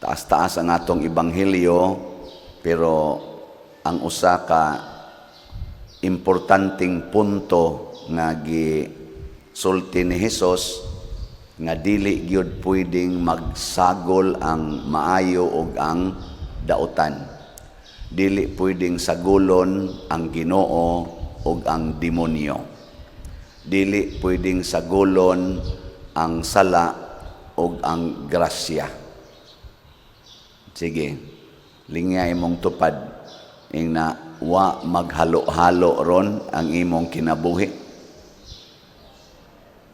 Taas-taas ang atong ebanghelyo, pero ang usa ka importanteng punto nga gisulti ni Hesus nga dili gyud pwedeng magsagol ang maayo ug ang dautan. Dili pwedeng sagolon ang Ginoo ug ang demonyo. Dili pwedeng sagolon ang sala ug ang grasya. Sige, lingya imong tupad ingna wa maghalo-halo ron ang imong kinabuhi.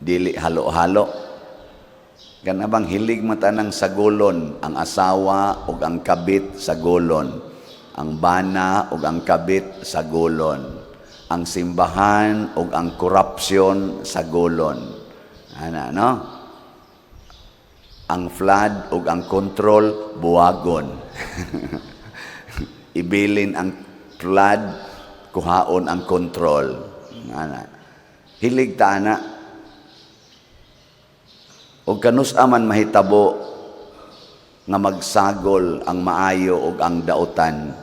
Dili halo-halo. Kana bang hilig mata ng sagolon ang asawa ug ang kabit sagolon, ang bana ug ang kabit sagolon, ang simbahan ug ang korupsyon sagolon. Ana, no? Ang flood ug ang control buwagon. Ibilin ang flood, kuhaon ang control. Ana. Hilig ta ana. Og kanus-a man mahitabo nga magsagol ang maayo ug ang dautan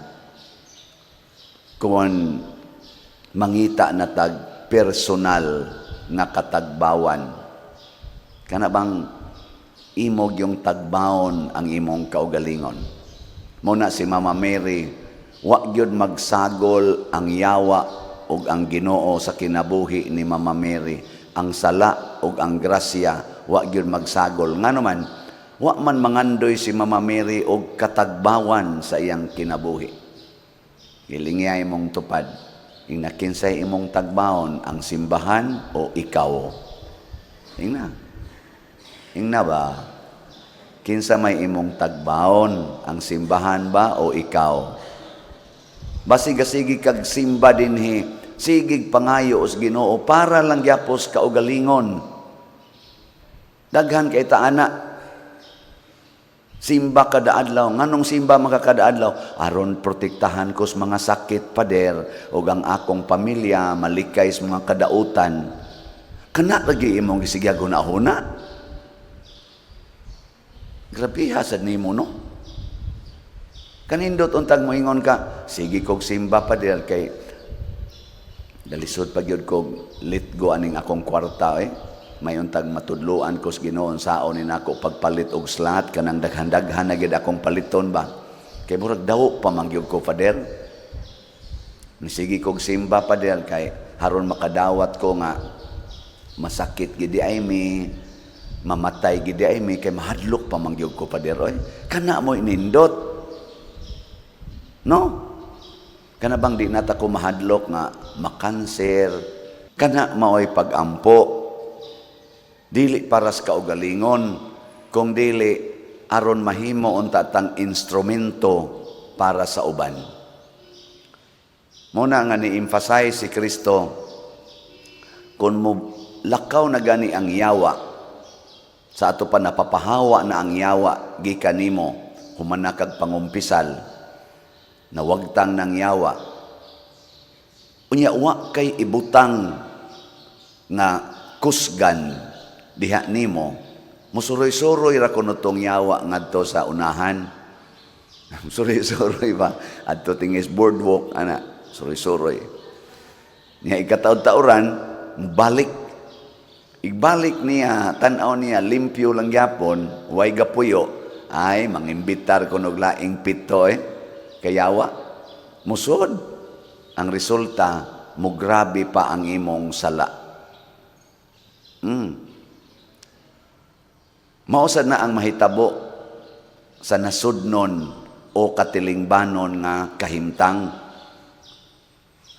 kung mangita na tag personal nga katagbawan? Kana bang imong yung tagbawon ang imong kaugalingon? Muna si Mama Mary, wa gyud magsagol ang yawa ug ang Ginoo sa kinabuhi ni Mama Mary. Ang sala ug ang grasya wa gyud magsagol. Ngano man, wa man mangandoy si Mama Mary og katagbawan sa iyang kinabuhi. Gilingya imong tupad. Ingna kinsay imong tagbawon, ang simbahan o ikaw? Ingna. Ingna ba? Kinsa may imong tagbawon, ang simbahan ba o ikaw? Basiga sige kag simba dinhi, sigig pangayo os Ginoo para lang gyapos kaugalingon. Daghan kay ta ana. Simba kada adlaw. Nganong simba man ka kada adlaw? Aron protektahan ko sa mga sakit, pader, ug ang akong pamilya malikay sa mga kadautan. Kana lagi imong gisigag huna-huna. Grabe sad nimo, no? Kanindot untag moingon ka, "Sige kog simba, pader, kay dalisod pa gyud kog let go aning akong kwarta eh. May untag matudloan ko sa Ginoo saon ni nako pagpalit og slot, kanang daghan-daghan na gyud akong paliton ba. Kay murag daw pa man gyud ko, pader. Sige kog simba, pader, kay haron makadawat ko nga masakit gid ay mi, mamatay gid ay mi, kay mahadlok pa man gyud ko, pader oy." Kana mo inindot. No? Kana bang di nata ko mahadlok nga makanser? Kana maoy pagampo. Dili para sa kaugalingon, kung dili aron mahimo unta tang instrumento para sa uban. Muna nga ni-emphasize si Kristo, kung mo lakaw na gani ang yawa, sa ato pa napapahawa na ang yawa gikan nimo, human na kag pangumpisal, nawagtang ng yawa. Unya wa kay ibutang nga kusgan diha nimo, musuroy-suroy ra kuno tong yawa ngadto sa unahan. Suroy-suroy ba? Adto tingis boardwalk ana, suroy-suroy. Niya ikataod-taoran, balik. Igbalik niya, tan-aw niya, limpyo lang gyapon, way gapuyo, ay, mangimbitar ko og laing pito eh. Kayawa, musod. Ang resulta, mugrabe pa ang imong sala. Mausad na ang mahitabo sa nasudnon o katilingbanon nga kahimtang.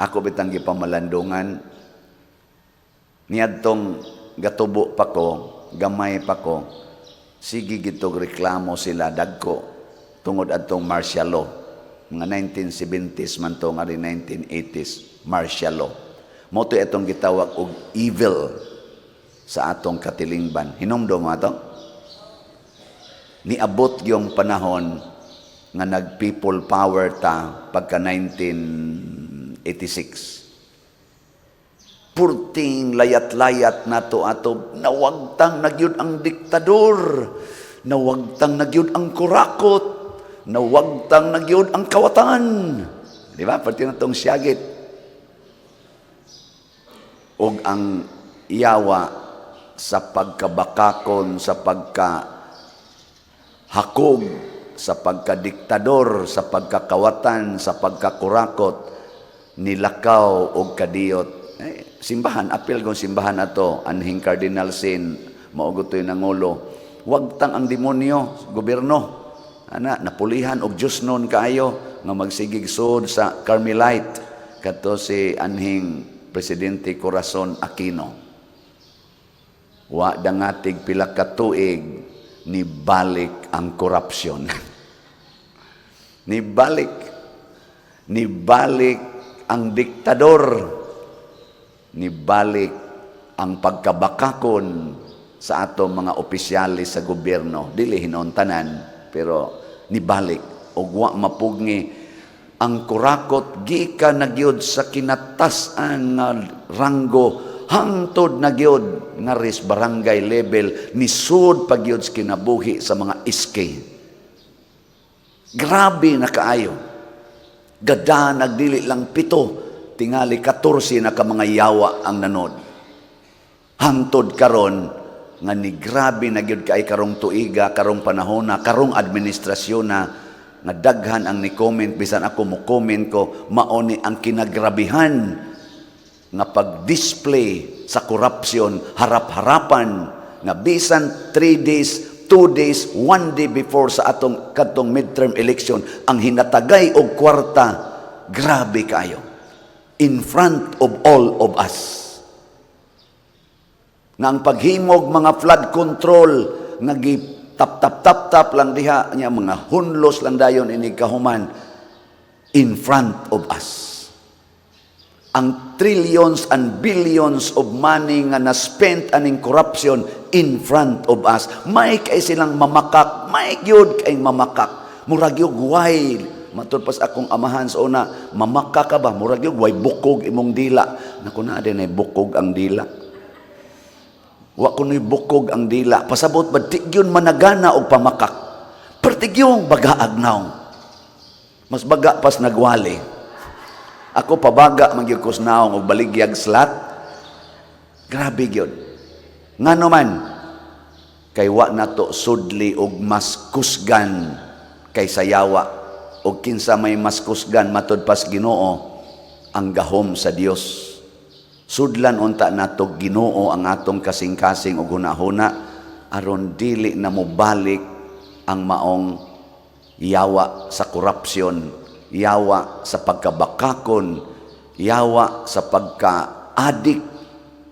Ako bitang gipamalandungan niadtong gatubo pa ko, gamay pa ko, sige gitog reklamo sila dagko tungod adtong martial law. Mga 1970s man to nga rin 1980s, martial law. Mao to itong gitawag og evil sa atong katilingban. Hinumdum mo ato? Niabot yung panahon nga nag-people power ta pagka 1986. Purting layat-layat nato ato, nawagtang na gyud ang diktador. Nawagtang na gyud ang kurakot, nawagtang na gyud ang kawatan. Di ba? Pati na tong siyagit. Og ang yawa sa pagkabakakon, sa pagka hakog, sa pagkadiktador, sa pagkakawatan, sa pagkakurakot, nilakaw og kadiyot. Eh, simbahan, apil kung simbahan ato, anhing Cardinal Sin, mao to'y nangulo. Wagtang ang demonyo, gobyerno. Ana, napulihan og Diyos noon kaayo nga magsigig sud sa Carmelite kadto si anhing Presidente Corazon Aquino. Wa dangatig pila ka tuig, ni balik ang korupsyon. Ni balik. Ni balik ang diktador. Ni balik ang pagkabakakon sa ato mga opisyalis sa gobyerno. Dili hinon tanan, pero nibalik og wa mapugngi ang kurakot gikan na gyud sa kinatas-an nga ranggo hangtod na gyud nga ris barangay level, nisud pa gyud sa kinabuhi sa mga SK. Grabe na kaayo. Gada nagdili lang pito, tingali 14 na ka mga yawa ang nanod. Hangtod karon nga ni grabe na gyud kay karong tuiga, karong panahona, karong administrasyon na nga daghan ang ni comment, bisan ako mo comment ko, mao ni ang kinagrabihan nga pag-display sa korupsyon harap-harapan, nga bisan 3 days, 2 days, 1 day before sa atong kadtong midterm election ang hinatagay og kwarta. Grabe kayo, in front of all of us, nga ang paghimog mga flood control nga gi tap tap tap tap lang diha nya, mga hunlos lang dayon ini kahuman, in front of us. Ang trillions and billions of money nga na-spent aning corruption, in front of us. May kay silang mamakak, may gyud kay mamakak. Murag gyud way matud pas akong amahan sa una, "Mamakak ka ba? Murag gyud way bukog imong dila." Naku, na din ay bukog ang dila. Wa kuno'y bukog ang dila. Pasabot ba, di gyud managana og pamakak. Pertigyong bagaag naong. Mas baga pas nagwali. Ako pabaga man gyud kos naong og baligyag slot. Grabe gyud. Ngano man kay wa nato sudli og mas kusgan kaysa yawa, og kinsa may mas kusgan matud pas Ginoo, ang gahom sa Dios. Sudlan unta nato Ginoo ang atong kasing-kasing ug hunahuna aron dili na mobalik ang maong yawa sa korupsyon, yawa sa pagkabakakon, yawa sa pagka-adik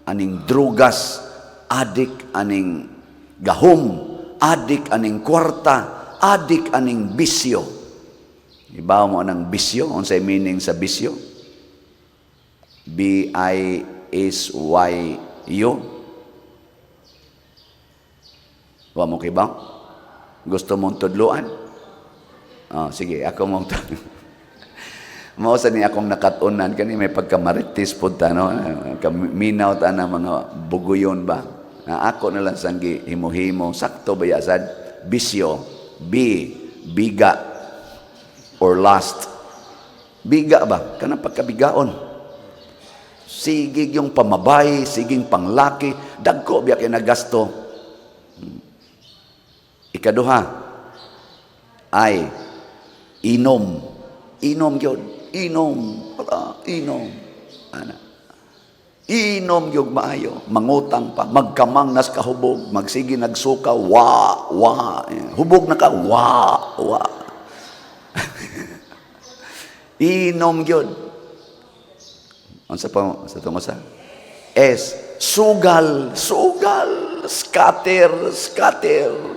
aning drugas, adik aning gahom, adik aning kwarta, adik aning bisyo. Ibaw mo anang bisyo, unsay meaning sa bisyo? B-I-S-Y-U. Wa mo kibaw? Gusto mong tudluan? Oh, sige, ako mong. Mao sa ni akong nakat-unan kani may pagkamaritis pud ta, no, kaminaw ta na mga buguyon ba na ako na lang sanggi himo-himo. Sakto ba ya sad bisyo? B, biga or lust. Biga ba kanang pagkabigaon, sige yung pamabay, siging panglaki, dagko biya kay nagasto. Ikaduha ay inom. Inom gyud, inom, wala, inom. Ana. Inom gyud maayo, mangutang pa, magkamang nas kahubog, magsige nagsuka, wa, wa. Hubog na ka, wa, wa. Inom gyud. Unsa pa sa tungo sa S, sugal, sugal, scatter, scatter.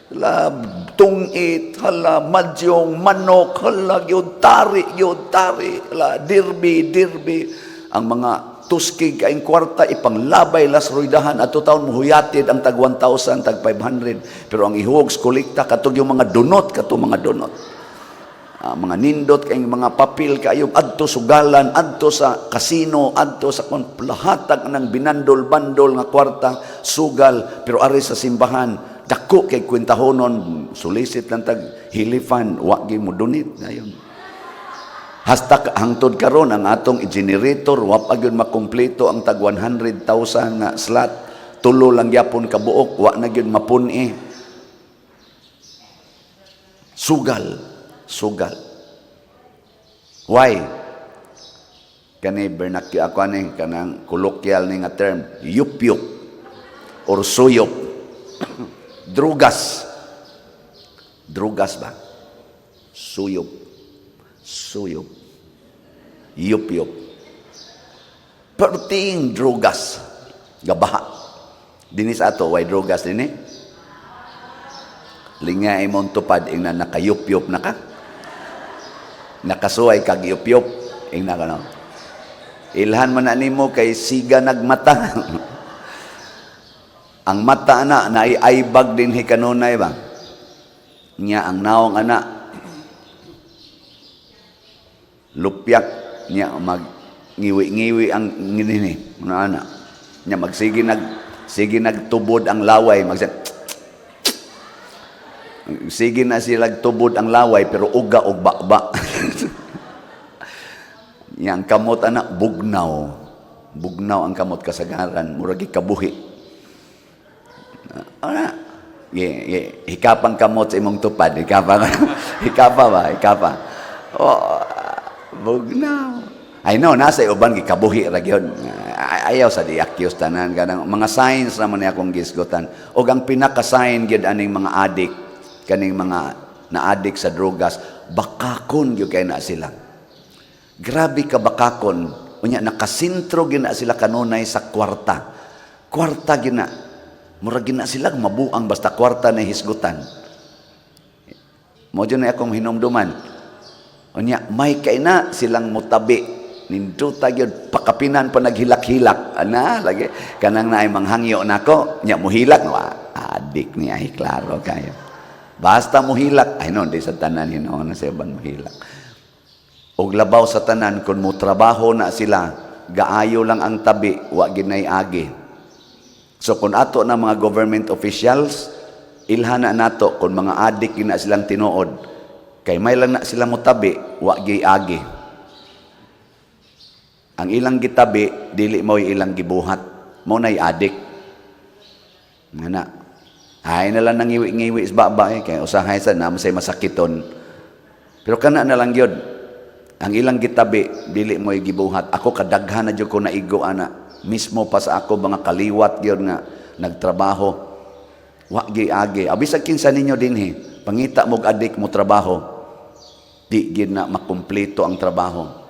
La tungit, hala madyong, manok, hala gyud tari, gyud tari, hala derby, derby. Ang mga tuskig kaing kwarta ipanglabay las roydahan ato taon muhuyatid ang tag 1,000, tag 500, pero ang ihog kolekta katog yung mga dunot, kato mga dunot. Ah, mga nindot kay mga papel kayo, adto sugalan, adto sa kasino, adto sa kon lahatag ng binandol-bandol nga kwarta, sugal. Pero ari sa simbahan Dako kay kwentahonon, solicit lang tag hilifan, wa gyud mo donate dayon. Hasta hangtod karon ang atong generator wa pa gyud makumpleto ang tag 100,000 nga slot. Tulo lang gyapon ka buok, wa na gyud mapun-i. Sugal, sugal. Why? Kani vernacular ako ani, kanang colloquial ni nga term, yupyup or suyop. Drugas. Drugas ba? Suyop. Suyop. Yupyup. Perting drugas. Gabaha. Dinhi sa ato, way drugas dinhi? Linga imong tupad, ingna nakayupyup na ka. Nakasuway kag yupyup, ingna ka no. Ilhan man na nimo kay siga nagmata. Ang mata na naay bag dinhi kanunay ba? Nya ang naong ana lupyak, nya mag ngiwi-ngiwi ang ngini mga ana. Nya magsige nag sige nagtubod ang laway, mag sige na sila tubod ang laway pero uga og bakba. Nya ang kamot ana bugnaw. Bugnaw ang kamot kasagaran, murag kabuhi. Ana, ye, ye, hikapang kamot sa imong tupad, hikapa, hikapa ba, hikapa. Oh, bugnaw. I know, nasa uban gikabuhi ra gyud. Ayaw sa di-accuse tanan kanang mga signs naman ni akong gisgutan. Og ang pinaka-sign gyud aning mga adik, kaning mga na-addict sa drogas, bakakon gyud kay na sila. Grabe ka bakakon. Unya nakasentro gyud na sila kanunay sa kwarta. Kwarta gyud na. Murag gyud na sila mabuang basta kwarta na hisgutan. Mo jud na akong hinumduman. Unya may kay na silang mutabi. Ninduta gyud pakapinan pa naghilak-hilak. Ana lagi kanang naay manghangyo nako, nya muhilak wa adik ni ay klaro kayo. Basta muhilak, ay no, di sa tanan hinuon na sa uban muhilak. Og labaw sa tanan kung mo trabaho na sila, gaayo lang ang tabi, wa ginay agi. So kung ato na mga government officials, ilhan na nato kung mga adik gina silang tinuod, kay may lang na sila motabi, wa gyud agi. Ang ilang gitabi, dili mo ilang gibuhat. Mo na'y adik. Nga na. Ay na lang nangiwi-ngiwi sa baba eh, kay usahay sa namo say masakiton. Pero kana na lang gyud. Ang ilang gitabi, dili mo gibuhat. Ako kadaghan na jud ko naigo ana. Mismo pa sa ako mga kaliwat gyud nga nagtrabaho. Wa gyud agi. Abisag kinsa ninyo dinhi, pangita mog adik mo trabaho. Di gyud na makumpleto ang trabaho.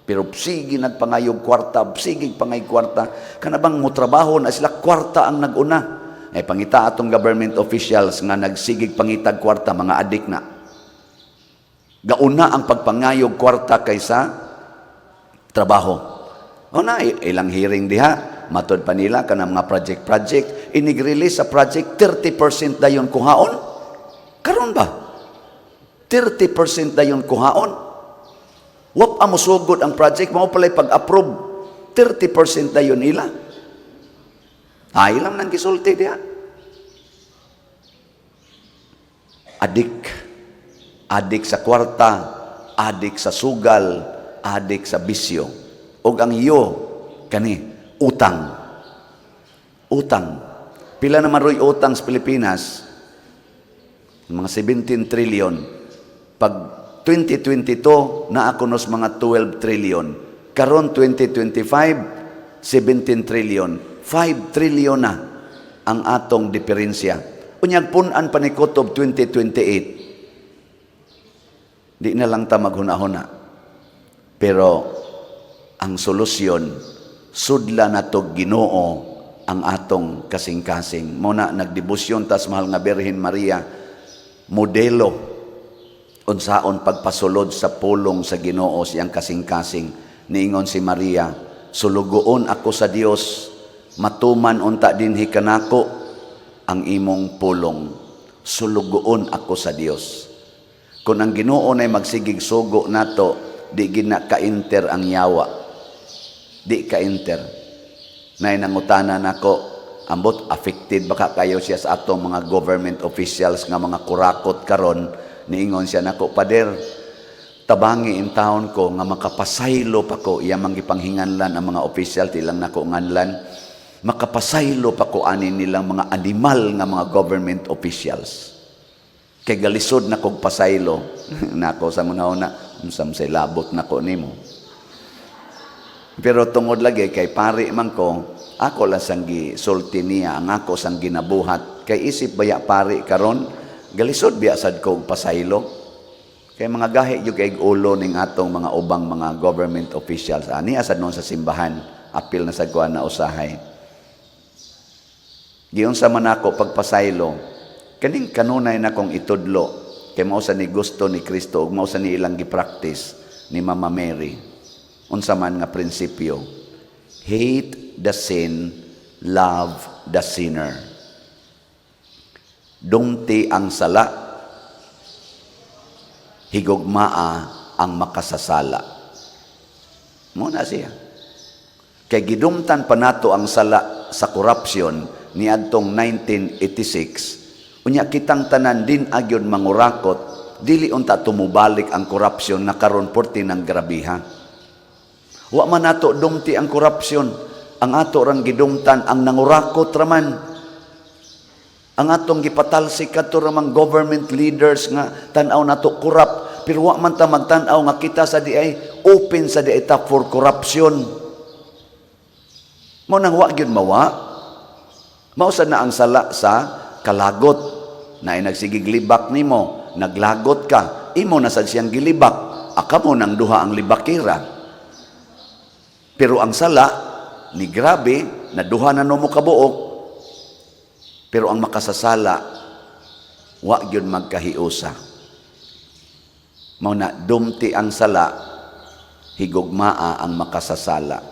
Pero sige nagpangayog kwarta, sige pangay kwarta. Kana bang mo trabaho na sila, kwarta ang naguna. Ay pangita atong government officials nga nagsigig pangitag kwarta, mga adik na. Gauna ang pagpangayog kwarta kaysa trabaho. O na, ilang hearing diha, matod pa nila kanang mga project-project, inig-release sa project, 30% dayon kuhaon. Karon ba? 30% dayon kuhaon. Wap amo sugod ang project, mao pala'y pag-approve, 30% dayon nila. Ay lang nang gisulti diha. Adik. Adik sa kwarta, adik sa sugal, adik sa bisyo. Og ang iyo, kani, utang. Utang. Pila naman ro'y utang sa Pilipinas? Mga 17 trillion. Pag 2022, naa kunos mga 12 trillion. Karon 2025, 17 trillion. 5 trillion na ang atong diferensya. Unyag punan pa ni Kutob 2028. Di na lang ta maghuna-huna. Pero ang solusyon, sudla na to Ginoo ang atong kasing-kasing. Muna nagdebosyon tas mahal nga Birhen Maria, modelo unsaon pagpasulod sa pulong sa Ginoo siyang kasing-kasing. Niingon si Maria, "Sulugoon ako sa Dios, matuman unta dinhi kanako ang imong pulong." Sulugoon ako sa Dios. Kung ang Ginoo nay magsigig sugo nato, di gina ka-enter ang yawa. Di ka-enter. Nay nangutana nako, Ambot affected baka kayo siya sa atong mga government officials nga mga kurakot karon. Niingon siya nako, "Pader, tabangi in taon ko nga makapasaylo pa ko." Iya man gipanghinganlan ang mga official, tilang nako nganlan, makapasaylo pa ko ani nilang mga animal nga mga government officials kay galisod na kog pasaylo nako. Sa una unsa man say labot nako nimo, pero tungod lagi kay pari man ko, ako lang sang gisulti niya ang ako sang ginabuhat, kay isip baya pari karon, galisod biya sad ko og pasaylo, kay mga gahi gyud kay ulo ning atong mga ubang mga government officials. Ani asad noon sa simbahan, apil na sa kuan na usahay. Giunsa man ako pagpasaylo, kaning kanunay na kong itudlo, kay mao sa ni gusto ni Kristo ug mao sa ni ilang gi-practice ni Mama Mary. Unsa man nga prinsipyo? Hate the sin, love the sinner. Dumti ang sala, higugmaa ang makasasala. Muna siya. Kay gidumtan pa nato ang sala sa corruption niadtong 1986. Unya kitang tanan din agyon mangurakot, dili unta tumubalik ang corruption na karon porti ng grabiha. Wa man nato dumti ang corruption. Ang ato rang gidumtan ang nangurakot raman. Ang atong gipatalsik kadto ramang government leaders nga tan-aw nato corrupt, pero wa man ta magtan-aw nga kita sa di ay open sa di ay ta for corruption. Mao nang wa gyud mawa. Mao sad na ang sala sa kalagot na ay nagsigig libak nimo, naglagot ka, imo na sad siyang gilibak, aka mo nang duha ang libakira. Pero ang sala ni grabe na duha na mo kabuok, pero ang makasasala wa gyud magkahiusa. Mao na dumti ang sala, higugmaa ang makasasala.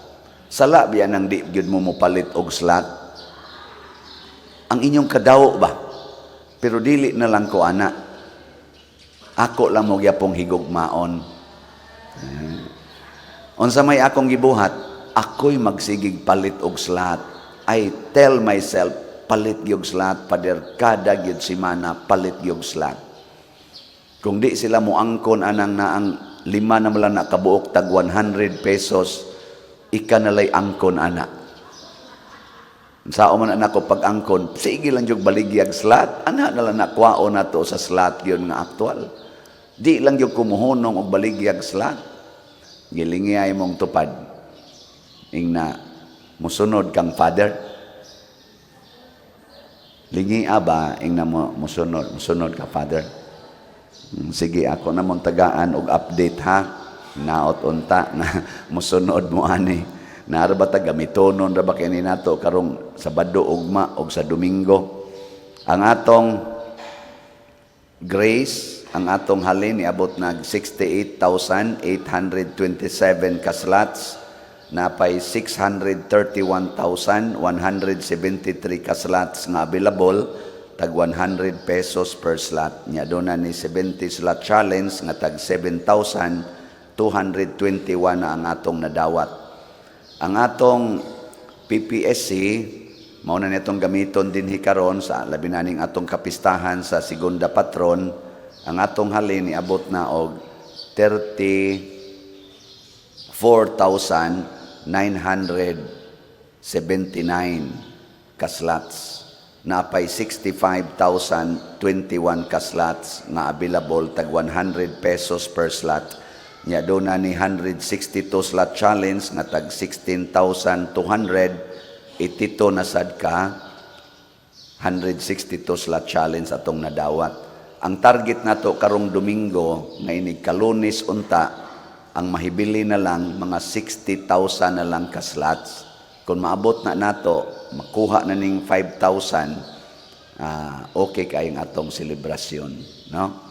Sala biya nang di gyud mo mopalit og slot. Ang inyong kadawo ba? Pero dili na lang ko ana. Ako lang mo gyapong higugmaon. Unsa may akong gibuhat, ako'y magsigig palit og slot. I tell myself, palit gyud slot, pader, kada gyud semana palit gyud slot. Kung di sila moangkon anang naang lima na lang na kabuok tag 100 pesos, ika nalay angkon ana. Sao man anak ko pag angkon, sige lang yung baligyag slot, ana na lang nakuwaon na to sa slot yun nga aktual. Di lang yung kumuhunong og baligyag slot. Gilingi mong tupad. Ingna, musunod kang father. Lingi ba, ingna mo, musunod, musunod ka, father. Sige, ako na mong tagaan og update ha. Naot unta na musunod mo ani. Naara ba ta gamitonon ra ba kini nato karong Sabado ugma og sa Domingo. Ang atong grace, ang atong halin niabot nag 68,827 ka slots, napay 631,173 ka slots nga available, tag 100 pesos per slot. Nya doon na ni 70 slot challenge nga tag 7,221 na ang atong nadawat. Ang atong PPSC mao na nitong gamiton dinhi karon sa labi na ning atong kapistahan sa segunda patron. Ang atong halin niabot na og 34,979 ka slots. Napay 65,021 ka slots nga available, tag 100 pesos per slot. Nya doon na ni 162 slot challenge nga tag 16,282 na sad ka 162 slot challenge atong nadawat. Ang target nato karong Domingo nga inig Kalunes unta, ang mahibili na lang mga 60,000 na lang ka slots. Kung maabot na nato, makuha na ning 5,000, okay kayong atong selebrasyon, no?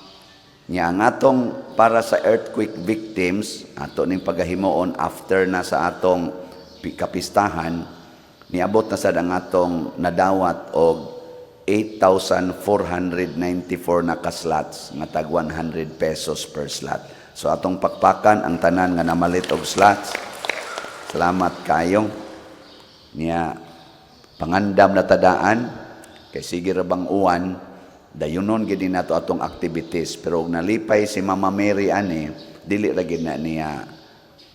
Nya ang atong para sa earthquake victims, ato ning pagahimuon after na sa atong kapistahan, niabot na sad ang atong nadawat og 8,494 na ka slots nga tag 100 pesos per slot. So atong pakpakan ang tanan nga namalit og slots. Salamat kayo. Niya Pangandam na ta daan kay sige ra bang uwan, dayunon gid nato atong activities, pero og nalipay si Mama Mary ani, dili ra gid na niya,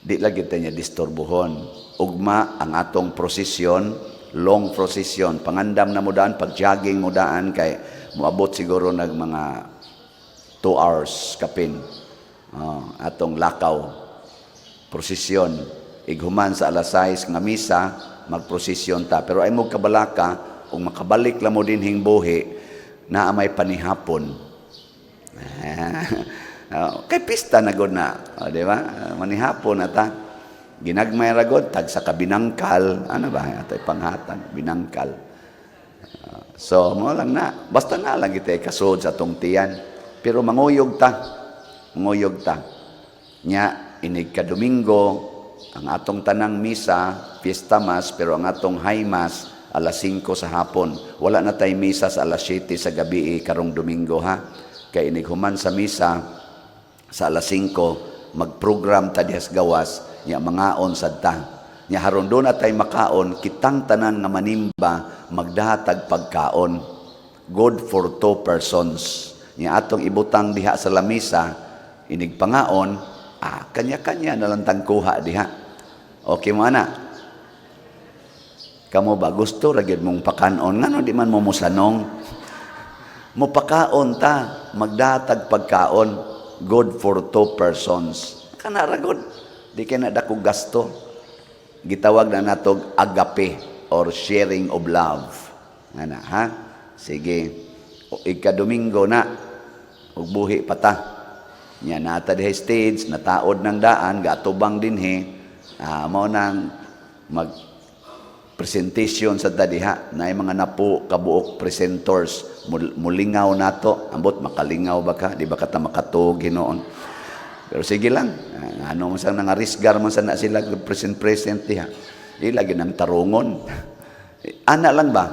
di lagi ta niya disturbuhon. Ugma ang atong prosesyon, long procession. Pangandam na mo daan, pag jogging mo daan kay moabot siguro nag mga 2 hours kapin. Oh, atong lakaw prosesyon. Ighuman sa alas 6 nga misa, magprosesyon ta. Pero ay mo kabalaka, kung makabalik lang mo dinhing buhi, naa may panihapon. Oh, kay pista na gud na, oh, di ba? Manihapon na ta. Ginagmay ra gud tag sa kabinangkal, ano ba atay panghatag binangkal. So mo lang na, basta na lang kita kasud sa atong tiyan. Pero manguyog ta. Manguyog ta. Nya inig ka Domingo ang atong tanang misa, fiesta mass, pero ang atong high mass alas 5 sa hapon. Wala na tay misa sa alas 7 sa gabi karong Domingo ha. Kay inig human sa misa sa alas 5, magprogram ta dihas gawas, nya mangaon sad ta. Nya haron do na tay makaon, kitang tanan nga manimba magdahatag pagkaon. Good for two persons. Nya atong ibutang diha sa lamisa, inig pangaon, kanya-kanya na lang tang kuha diha. Okay mo ana? Kamo ba gusto ra gyud mong pakanon, ngano di man mo musanong? Mopakaon ta, magdatag pagkaon, good for two persons. Kana ra gud. Di kay na dako gasto. Gitawag na natog agape or sharing of love. Ana ha? Sige. O, ika-Domingo na ug buhi pa ta. Nya nata diha stage, nataod ng daan, gatubang dinhi. Mao nang mag presentation sa diha na mga napo kabuok presenters. Mulingaw nato, ambot makalingaw ba ka, di ba ka ta makatuog hinuon, pero sige lang. Ano man sa nangarisgar man sa na sila present present diha, di lagi nang tarungon ana lang ba,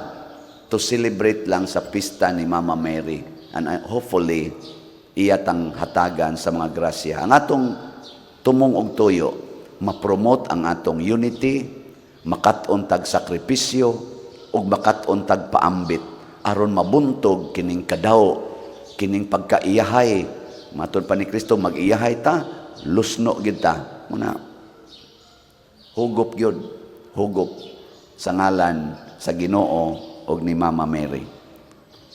to celebrate lang sa pista ni Mama Mary and hopefully iya tang hatagan sa mga grasya. Ang atong tumong og tuyo, ma-promote ang atong unity, makat-on tag sakripisyo ug makat-on tag paambit aron mabuntog kining kadaw, kining pagkaiyahay. Matud pa ni Kristo, mag-iyahay ta, lusno gid ta. Muna hugop gyud, hugop sa ngalan sa Ginoo ug ni Mama Mary.